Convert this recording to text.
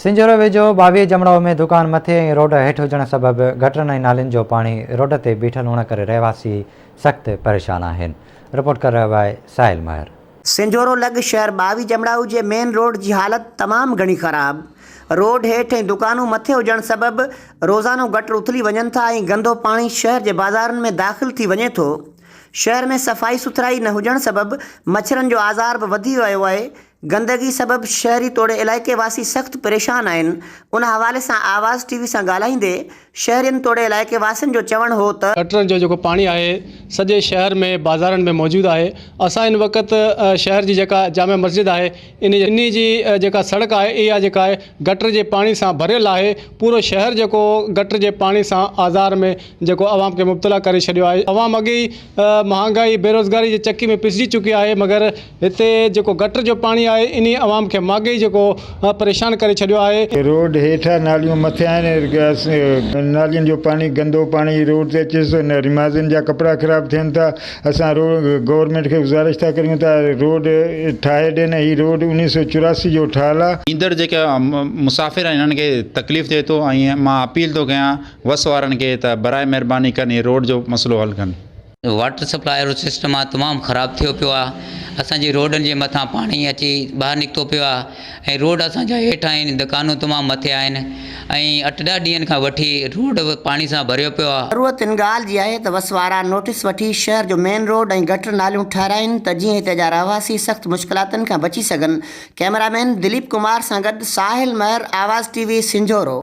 سنجهورو ويجهو 22 جمڙائو ۾ دڪان مٿي ۽ روڊ هيٺ هجڻ سبب گٽرن ۽ نالين جو پاڻي روڊ تي بيٺل هئڻ ڪري رهواسي سخت پريشان آهن. رپورٽ ڪري رهيو آهي ساحل مهر. سنجهورو لڳ شهر 22 جمڙائو جي مين روڊ جي حالت تمام گهڻي خراب، روڊ هيٺ ۽ دڪانون مٿي هجڻ سبب روزانو گٽر اٿلي وڃن ٿا ۽ گندو پاڻي شهر جي بازارن ۾ داخل ٿي وڃي ٿو. شهر ۾ صفائي سٿرائي نه هجڻ سبب مڇرن جو آزار به وڌي ويو آهي، گندگي سبب شهري توڙي علائقي واسي سخت پريشان آهن، ان حوالي سان آواز ٽي وي سان ڳالهائيندي شهرين توڙي علائقي واسين جو چوڻ هو ته. گٽرن جو جيڪو پاڻي آهي سڄي شهر ۾ بازارن ۾ موجود آهي اسان ان وقت شهر جي جيڪا جامع مسجد آهي انهي جي جيڪا سڙڪ آهي اها جيڪا آهي گٽر جي پاڻي سان ڀريل آهي پورو شهر جيڪو گٽر جي پاڻي سان آزار ۾ جيڪو عوام کي مبتلا ڪري ڇڏيو آهي عوام اڳي ئي مهانگائي بيروزگاري جي چڪي ۾ پسجي چڪي آهي مگر هتي جيڪو گٽر جو پاڻي آهي انهي عوام کي ماڳهين ئي جيڪو پريشان ڪري ڇڏيو آهي. روڊ هيٺ آهي ناليون مٿي آهن نالين جو پاڻي گندو پاڻي روڊ تي اچي ٿو نمازين جا ڪپڙا خراب ٿين ٿا اسان گورنمينٽ کي گذارش ٿا ڪريون ته روڊ ٺاهي ڏين هي روڊ 1984 جو ٺهيل آهي. ايندڙ جيڪا مسافر آهن انهن کي تڪليف ٿئي ٿو ۽ مان اپيل ٿو ڪيان وس وارن کي ته برائي مهرباني ڪن هي روڊ جو مسئلو حل ڪن. واٽر سپلاء وارو سسٽم آ تمام خراب ٿيو پيو آ اسان جي روڊن جي مٿان پاڻي اچي ٻاهر نڪتو پيو آ ۽ روڊ اسان جا هيٺ آهن دڪانون تمام مٿي آهن ۽ اٺ ڏهه ڏينهن کان وٺي روڊ پاڻي سان ڀريو پيو آ. ضرورت ان ڳالهه جي آهي ته وس وارا نوٽيس وٺي شهر جو مين روڊ ۽ گٽر ناليون ٺهرائين ته جيئن هتي جا رهواسي سخت مشڪلاتن کان بچي سگهن ڪئميرا مين دليپ ڪمار سان گڏ ساحل مهر آواز ٽي وي سنجهورو.